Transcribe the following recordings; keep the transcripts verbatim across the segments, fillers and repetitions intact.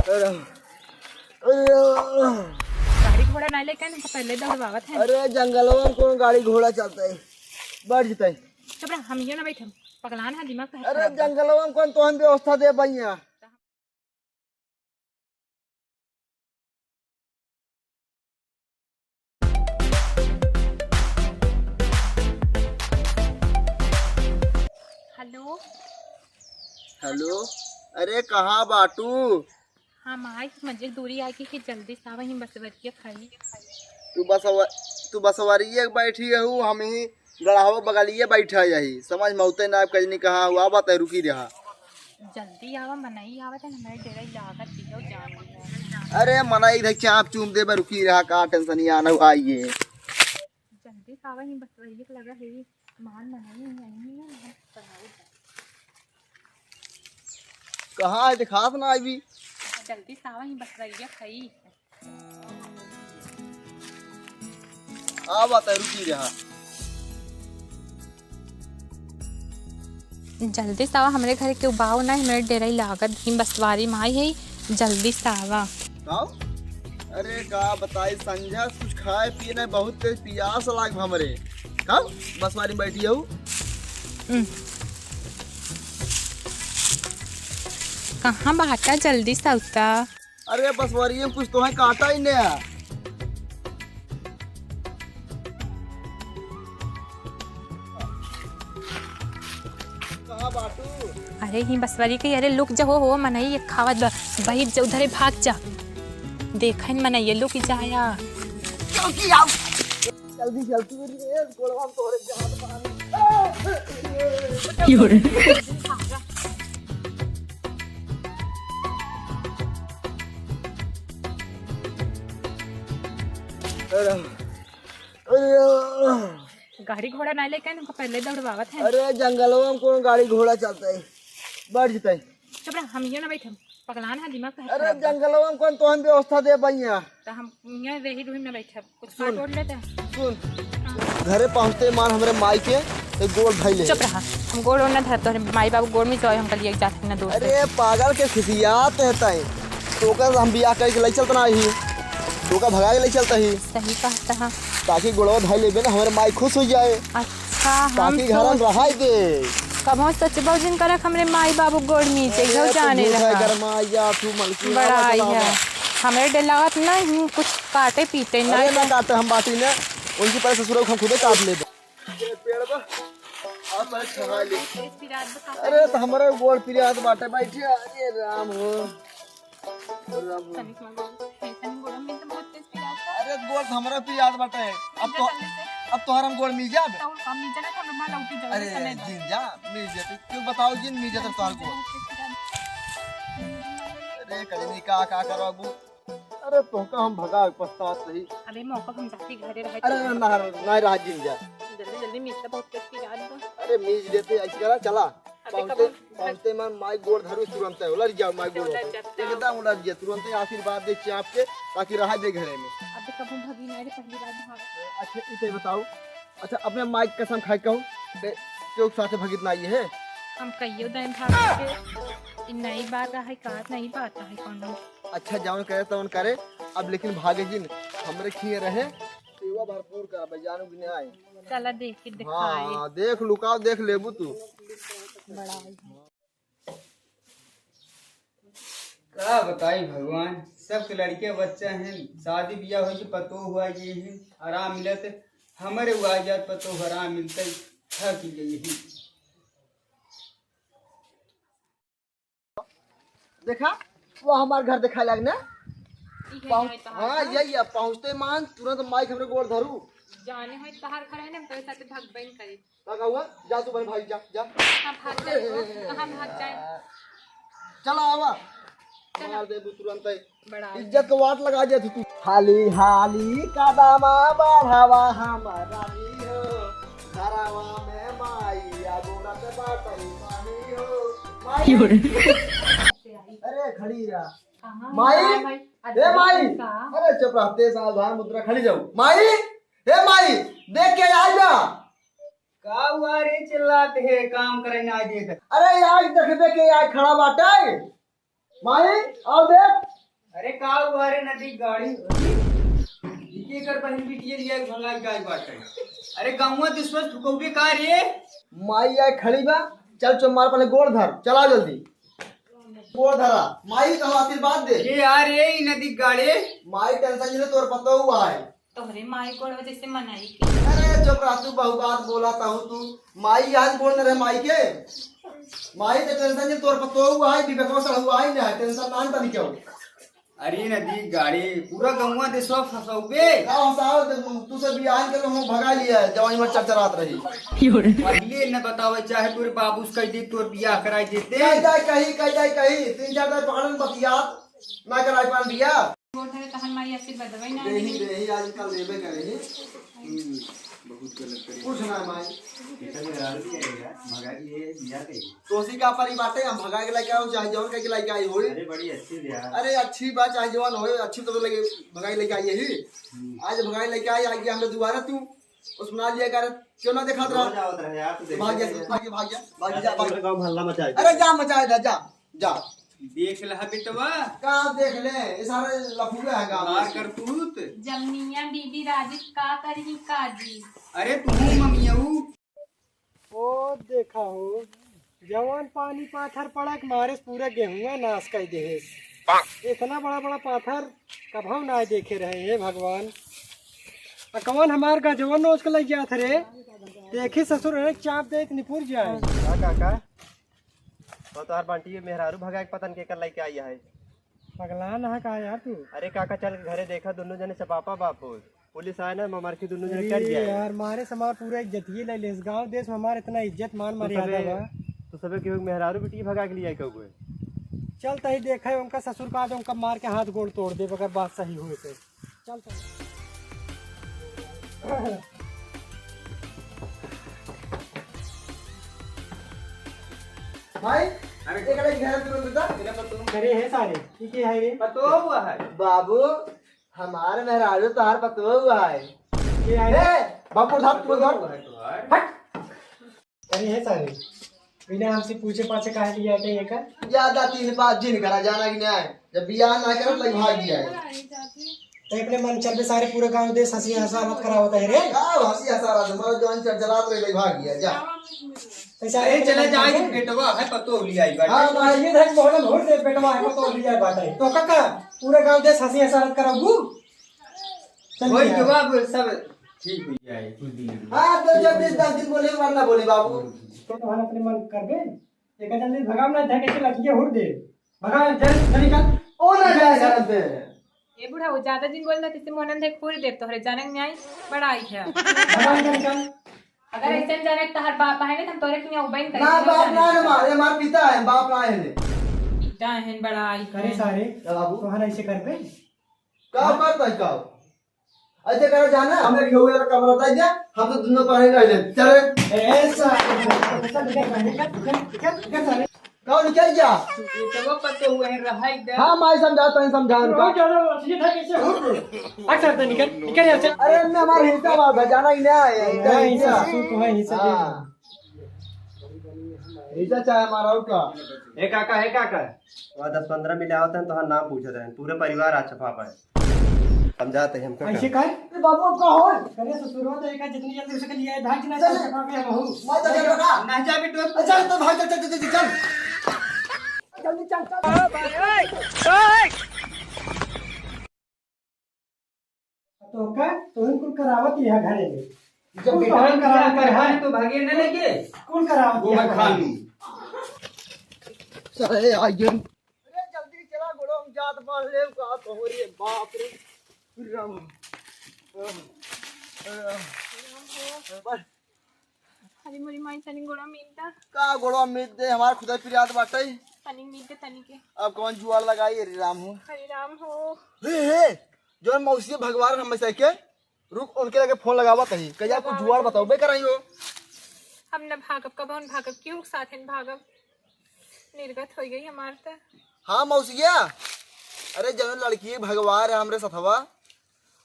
अरे, अरे, गाड़ी घोड़ा ना लेके ना, पहले दौड़वावत है। अरे, जंगलवा में कौन गाड़ी घोड़ा चलता है? बैठ जतई। चुप रह, हम यो ना बैठम, पगलान है, दिमाग पे हाथ अरे, खराब कर। जंगलवा में कौन तोहन व्यवस्था दे भैया? हेलो। हेलो। अरे, कहाँ बाटू? हम आई, मजे दूरी आके कि जल्दी से आवा, ही बसवरिया खाई। तू बसव-, तू बसवरिया बैठी रहू, हम ही गड़हवा बगलिए बैठा यही। समझ में उते ना कजनी कहाँ हुआ, बात है, रुकी रहा। जल्दी आवा, मनई आवत है, हमारे डेरा लागत दियो जान दियो। अरे मनई इधर चाप चूम देबे, रुकी रहा, का टेंशन ही आना हुआ ये। जल्दी से आवा, ही बसवरिया के लगा है, मान मनई नहीं आई है, हम बनाओ जा। कहाँ है, दिखात ना आई भी। जल्दी से आवा, ही बसवरिया खाई। आ बात है, रुकी रहा। जल्दी से आवा, हमरे घर के उबाव ना, हमरे डेरा ही लागत, ही बसवारी माई है, जल्दी से आवा। आओ। अरे का बताई संझा, कुछ खाए पिए ना, बहुत तेज पियास लाग हमरे। खाओ, बसवारी में बैठी हूँ। हम्म। कहाँ बाटा, जल्दी से उता। अरे बसवरिया में कुछ तो है, काटा ही नहीं। कहाँ बाटू? अरे ही बसवरी के, अरे लुक जा हो, हो मनई ये खावत बा, बहिर जा उधरे भाग जा, देखन मनई ये लुक जाया। चौकी आओ। जल्दी, जल्दी, जल्दी, ए, गोड़वा में तोहरे जान बानी। अरे, अरे, गाड़ी घोड़ा ना लेके ना, पहले दौड़वावत है। अरे, जंगलवा में कौन गाड़ी घोड़ा चलता है? बैठ जतई। चुप रह, हम यो ना बैठम, पगलान है, दिमाग तो है अरे, खराब। जंगलवा में कौन तोहन व्यवस्था दे भैया? तो हम यहाँ रही रुही में बैठब, कुछ सुन। काट ओट लेते हैं। सुन, हाँ। घरे पहुँचते मान हमरे माई के एक गोड़ धई ले। चुप रहा, हम गोड़ ओड़ ना धरत, तोहरे माई बाबू गोड़ में जाए, हम कल एक जाते ना दोस्त। अरे पागल के खिसियात है तई, तो ओकर हम बियाह करके ले चलत ना ही, तो ओकर भगा के ले चलत ही। सही कहता है। ताकि गोड़वा धई लेबे ना, हमरे माई खुश हो जाए। अच्छा, हम ताकि घर में सोच रहाई दे। कबहुँ सोचबो जिन करक हमरे माई बाबू गोड़ मीचे, अरे, घउ तो जाने झूठ है, रहा। गरमा या तू मलकिन, बड़ा आवा, आई चला है। आवा। हमरे डर लागत ना, यूं कुछ काटे पीटे ना अरे, ना तो। काटे, हम बाटी ना, उनकी पहले ससुर हम खुदे काट लेबे। ये पेड़ बा, आप पहले छुआ ले। अरे, तो हमारा गोड़ पिरात बाटे, बैठे, अरे राम हो। तनिक मत बोल। ऐसा नहीं बोलो, मैं तो बहुत तेज पिरात था। अरे गोड़ तो हमरा पिरात बाटे। अब तो, अब तोहर हम गोड़ मिल जाब। तो हम मिल जाना, तो हम मां लौटी जाओ, अरे ऐसा नहीं था। जिन जा, मिल जाते। क्यों बताओ जिन मिल जाते तोहर गोड़। बहुत तेज पिरात। अरे कजनी का, का करबू? अरे तोहका हम भगा के पछतात रही। अबे मौका हम जाती घरे रहे अरे तो। ना, ना रहा जिन जा। जल्दी, जल्दी मिल जा, बहुत तेज पिरात बा। अरे मिल लेते, ऐसे करा, चला। अबे पहुँचते, कब पहुँचते मन माई गोड़ धरू तुरंत है, उलट जाओ माई गोड़ उलट धरू। जाता। एकदम उलट जाए, तुरंत ही आशीर्वाद दे चाप के, ताकि रहा दे घरे में। अबे कब हम भगी ना रे, पहली बार भाग। अच्छा, इसे बताओ, अच्छा, अपने माई की कसम खाई कहूँ, ते क्यों साथे भगित ना आई है? हम कहियो दाएं भाग के, ई नई बात है, का नई बात है कौनो? अच्छा, जौन करे तौन करे, अब लेकिन भागे जिन, हमरे खिए रहे, सेवा भरपूर करबे, जानू कि नहीं? चला देख के दिखाए। हाँ, देख लुकाओ, देख लेबू तू। बड़ा है। का बताई भगवान, सबके लड़के बच्चा हैं, शादी बियाह होइ के पतोह हुआ गई हैं, आराम मिलत, हमरे हुआ जात पतोह आराम मिलते, थक गई हैं। देखा, वो हमार घर दिखाए लाग ना। इहे पहुँच-, यही तो हाँ, है। यही है। पहुँचते मान तुरंत माइक हमरे गोड़ धरू। जाने है तोहार घर है ना, हम तोरे साथे भगबे न करी। का हुआ? जा तू बहन भाई, जा, जा। हम भाग जाए, हम भाग जाए। चला आवा। चला। मार देबू तुरंत ही। बड़ा इज्जत के वाट लगा दे तू। हाली हाली कदमा बढ़ावा हमार रानी हो, घरवा में माई आ गोरत बाटई पानी हो। माई। अरे खड़ी रहा। कहाँ माई, है भाई? ए माई। का? अरे चुप रहा, तेज आवाज भाई मुद्रा खड़ी जाऊ। माई, ए माई, देख के आई बा। का हुआ रे चिल्लात है, काम करे ना देत। अरे यार देखबे के यार खड़ा बाटे। माई, आओ देख। अरे का हुआ रे नदी गाड़ी? इके कर बहिन बिटिया लिया भगाई गाय बाटे। अरे गौवा दिसवा थुकौबे का रे? माई आए खड़ी बा, चल चुम्मार पहले गोड़ धर, चला जल्दी। गोड़ धरा, माई कहो आशीर्वाद दे। ये यार, ये ई नदी गाड़े। माई टेंशन जिन ले, तोर पतोहू आए। तोहरे माई गोड़ वजह से मनाई के। अरे चुप रह तू, बहु बात बोला ताहू तू। माई आज गोड़ न रहे माई के। माई तो टेंशन जिन ले, तोर पतोहू आए, विवेकवा सड़हू आए ना, टेंशन ना तनी क्यों। अरे नदी गाड़े, पूरा गौवा देशवा फंसौबे। का फंसाओ, तू से बियाह कर हम भगा लिया, जवानी में चरचरात रही। पहले न बतावे चाहे तोरे बाबू से कह दे तोर बियाह कराई देते। कह जाए कहीं, कह जाए कहीं, तीन चार दाई पकड़न बतियात, ना कराई पान बियाह। गोड़ धरे तहन माई आशीर्वाद देबै ना देही, देही। देही, आज कल देबे करे ही। हम्म, बहुत गलत करे। कुछ ना माई। बेटा मेरा भी है यार, भगा के ये बियाह कही। तोसी का परी बाटे, हम भगा के लेके आओ, चाहे जौन कह के लेके आई होई। अरे बड़ी अच्छी बियाह। अरे अच्छी बात, चाहे जौन होई, अच्छी तो लगे भगा के लेके आई यही। हम्म। आज भगा के लेके आई, आगे हमरे दुआरा तू। उस बना लिया कर, क्यों ना दिखात रहा? रोज आवत रहे यार, तू तो भाग जा, देखते भाग जा, भाग जा, भाग जा, भाग जा। गाँव में हल्ला मचाए दे। अरे जा मचाए दे, जा, जा। देख ले बेटवा। का देख ले, ये सारे लफुए हैं गाँव में। मार करतूत। जमनिया बीबी राजी का करी काजी। अरे तू ममियाऊ। ओ देखा हो, जवन पानी पाथर पड़क मारे पूरा गेहुआ नाश कर देहेस। इतना बड़ा बड़ा पाथर कभौ ना देखे रहे, हे भगवान। आ कवन हमार गजवन नोच के लग जात रे। देखी ससुर, एक चाप दे, निपुर जाए। का, का, का? और तोहार बंटी के मेहरारू भगा के पता न केकर लइके आई है। पगला ना है का यार तू? अरे काका, चल के घरे देखा, दोनों जने चपापा बाप हो। पुलिस आए ना, मार के दोनों जने अरे कट जाए। यार, मारे से हमार पूरा इज्जतिये ले लेस। गाँव देश में हमार इतना इज्जत मान तू मर्यादा सबे, बा। तू सबे केहू के मेहरारू बिटिया भगा के लिए आई कहू है। चल तही देखे उनका ससुर का, आज उनका मार के हाथ गोड़ तोड़ दे, अगर बात सही होए तो। चल, चल। भाई, अरे। एक अलग घर तुरंत बता। अरे हे सारे, ई के है रे? पतोह हुआ है। बाबू, हमार मेहरारू तोहार पतोह हुआ है। के है रे? ए, बाबू, उठा, तू उधर। पतोह हुआ है तोहार। हट। अरे हे सारे, बिना हमसे पूछे पाछे काहे लिया के ये कर? ज्यादा तीन पाँच दिन करा जाना कि नहीं? जब बियाह ना करत लग भाग गया है। तो अपने मन चल पे सारे पूरे गांव देश हंसी हंसा मत करावत है रे। का हंसी हंसा रहा तुम्हारा, जौन चल चलात रहे भाग गया, जा। तो सारे ए, अपने चला मन जाए चल कि पे। बेटवा है पतोह लिया आई बाटे। हाँ, भाई, ये धन मोहन भोर दे बेटवा है पतोह लिया आई बाटे। तो काका, पूरे गांव देश हंसी हंसा रत कराबू? चल वही भैया। जवाब सब ठीक हो जाए कुछ दिन में। हाँ, तो जब बीस दस दिन बोले, वरना बोले बाबू। तो हम अपने मन कर दे, एक जल्दी भगाम ना, धके से लतिये हुर दे। भगा, जल्दी, जल्दी कर। ओ ना जाए घर पे। ए बूढ़ा, वो ज्यादा दिन बोलना, तिससे मोहनन देख पूरी देर तोहरे जाने में आई, बड़ा आई है। भगा, जल्दी कर। अगर ऐसे जाने तहर बाप आहे ना, तो हम तोरे किया उबैन कर ना, बाप ना है, मार, ये मार पिता है, बाप ना है ने। पिता है, बड़ा आई करे है। सारे, क्या बाबू? तोहरा ऐसे कर पे? का करता है का? ऐसे करा जाना, हमें घेऊ वाला कमरा दे दे, हम तो दोनों पढ़े रह जाए। चल रे। ए, सारे, कौन निकल जा? ये तो वो पत्ते हुए हैं, रहा एकदम। हाँ, माई समझा, तनी समझा तू इनका। बहुत ज्यादा लक्ष्मी था, कैसे हो? अच्छा, तो निकल, निकल यहाँ से। अरे, इनमें हमारा हिस्सा बात है, जाना ही नहीं है, इनका हाँ, हिस्सा हिस्सा। सुसु तुम्हें हिस्सा दे हाँ। हिस्सा चाहे हमारा, और का? ए काका, ए काका, वहाँ दस पन्द्रह मिले आवत हैं, तोहार नाम पूछत हैं, पूरे परिवार आ छपा पाए। समझाते हैं हमका ऐसे का? काहे? अरे बाबू, अब का होल? अरे ससुरवा तो एका जितनी जल्दी हो सके लिया है, भाग ना चल। चल, चल, चल, चल। मैं तो चल रहा। नहीं जा बेटो। चल, तो भाग, चल, चल, चल, चल, चल। जल्दी चल, चल। तो का? तो इनको करावत ही है घरे में। जब कुल बेटा तोहन करावत करावत है। है, तो भागे न लेके। कुल करावत ही है गोबर घरे खान। में। सारे आ गए। अरे जल्दी चला, गोड़ो हम जात बांध ले, का तोहरे बाप रे। राम। अरे मोरी माई, तनी गोड़ा मीत दा। का गोड़ा मीत दे, हमार खुदा पिरात बाटे। तनी मीत दे, तनी के। अब कौन जुआड़ लगाई, हरे राम हो। हरे राम हो। हे, हे, जौन मौसी भगवान हम में से के, रुक, उनके लगे फोन लगावा तही। कहिया कुछ जुआड़ बताओ, बे कराई हो। हम न भागब, कबहुन भागब, केहू के साथे न भागब। निर्गत हो गई हमार त। हाँ मौसिया, अरे जौन लड़की भगवान है हमरे सथवा,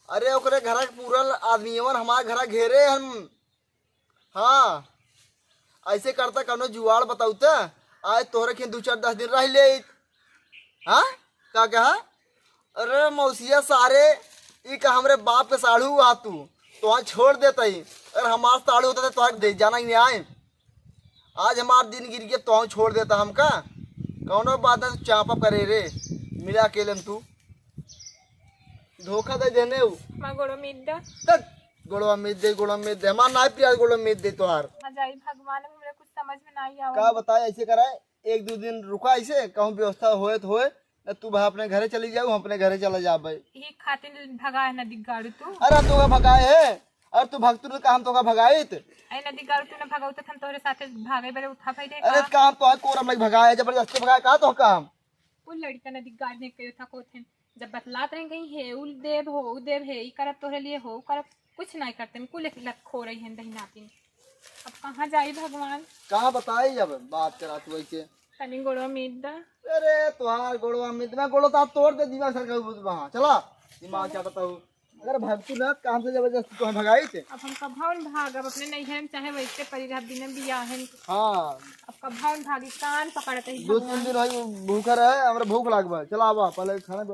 अरे ओकरे घर के पूरा आदमीवन हमार घर घेरे हम। हाँ, ऐसे करता कौनो जुआड़ बताऊ त, आज तोहरे खिन दू चार दस दिन रह ले। हाँ, का कहा? अरे मौसिया सारे, ई का हमरे बाप के साढ़ू हुआ तू? तोहा छोड़ देता ही। अगर हमार साढ़ू होता तो तोहा दे जाना ही नहीं आए। आज हमार दिन गिर गया, तोहा छोड़ देता हमका। कौनो बात ना, तू चापा करे रे, मिला अकेले में तू। धोखा दे देने उ। हमार गोड़वा में ईद दा। तक गोड़वा में ईद दे, गोड़वा में ईद दे। हमार नाई प्यार गोड़वा में ईद दे तोहार। आ जाई भगवान, अब हमरे कुछ समझ में नाई आवा। का बताए, ऐसे कराए, एक दो दिन रुका, ऐसे कहूँ व्यवस्था होए तो होए, न तू भाई अपने घरे चली जाऊ, हम अपने घरे चला जाबे। यही खातिर भगाए नदी गाड़ू तू। अरे हम तोका भगाए है, अरे तू भगतू तो का हम तोका भगाइत? अरे नदी गाड़ू तू न भगाऊ तो हम तोहरे साथे भागे बरे उठा भाई रे अरे का? काम तो है, कोरम लग भगाए, जबरदस्ती भगाए का तो काम? कुल लड़का नदी गाड़ ने कयो था कोथेन, जब बतलात रहे कहीं हे उल देव हो उ देव हे ई करब तोहरे लिए हो उ करब, कुछ नहीं करते कुल एक लत खो रही है दही नातिन। अब कहाँ जाई भगवान? कहाँ बताई, अब बात करा तू ऐसे। तनी गोड़वा मीत दा। अरे तोहार गोड़वा मीत, मैं गोड़वा ता तोड़ दे, दिमाग सर का बुझ वहाँ चला, दिमाग चाटता हूँ। अगर भगतू ना काम से जबरदस्ती तो हम भगाई थे। अब हम कभौन भागब अपने नैहर में, चाहे वैसे परी रहब बिना बियाह है। हाँ। अब कभौन भागी कान पकड़ते ही दो तीन भगवान। दिन हो भूखा रहे, हमरा भूख लागबा, चला आवा पहले खाना